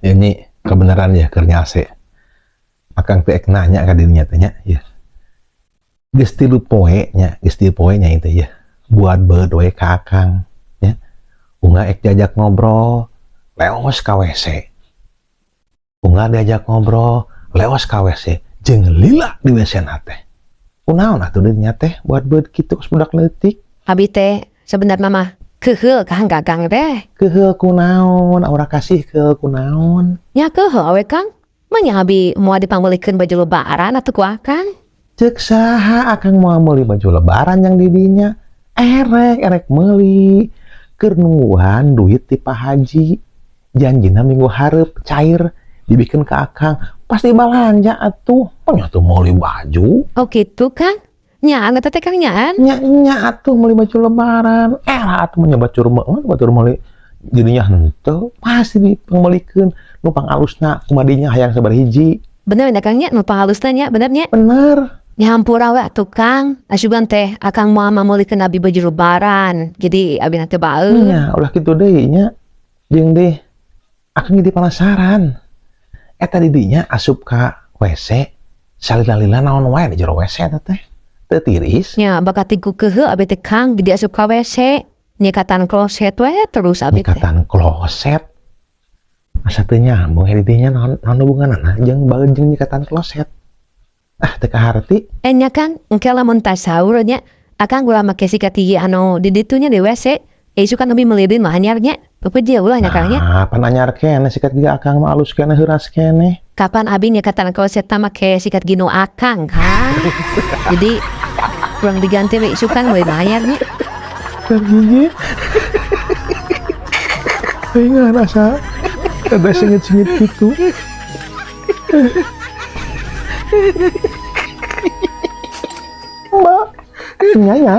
Ini kebenaran ya keur nyase. Akang teh ek nanya ka dirinya teh nya, ya. Geus 3 poe nya, geus 3 poe nya itu ya. Buat beut we ka akang nya. Unggal ek diajak ngobrol, leos ka WC. Unggal diajak ngobrol, leos ka WC, jeung lila di WC na teh. Kunaon atuh dirinya teh buat beut kitu kos budak leutik? Abi teh sebenarnya mah keheul Kang ka Akang teh. Keheul kunaon, aura kasih keheul kunaon? Nya keheul we, Kang. Manya abi moal dipangmeulikeun baju lebaran atuh ku Akang. Cek saha akang moal meuli baju lebaran yang didinya? Erek, erek meuli. Keur nungguan duit ti Pak Haji. Janjina minggu hareup cair dibikin ke akang. Pasti balanja atuh. Pokoknya tuh meuli baju. Oh gitu, Kang. Nyaan eta teh, Kang, nyaan. Nya nya atuh meuli baju lebaran. Era atuh mah batur mah batur meuli jadinya henteu pasti dipangmeulikeun nu pangalusna kumadinya hayang sabaraha hiji. Bener ya, Kang, nya, nu pangalusna nya, bener nya. Bener. Nya hampura we atuh, Kang. Asuban teh Akang moal mameulikeun abi baju lebaran. Jadi abi teh baeud. Nya ulah kitu deui nya. Jeung deh akang jadi penasaran. Eta didinya asup ka WC salila-lila naon wae di jero WC eta teh? Teu tiris? Nya bakat ku keheul abi teh, Kang, jadi asup ka WC. Nyikatan kloset we terus abi teh. Nyikatan kloset. Asa teu nyambung he didinya, naon naon hubunganna jeung baeud jeung nyikatan kloset? Ah, teu kaharti. Eh nya Kang, engke lamun tas sahur nya, Akang ulah make sikat gigi anu di ditu nya di WC. Eh isukan abi meulieun mah anyar nya. Pepeje ulah nya, Kang, nya. Ah, pan anyar keneh sikat gigi akang mah, alus keneh, heuras keneh. Kapan abi nyekatan kloset make sikat gigi nu Akang, Kang. Jadi kurang diganti we isukan meuli mah anyar nya. Sikat gigi. Aing ngerasa ada sengit-sengit gitu. Mbak, ya.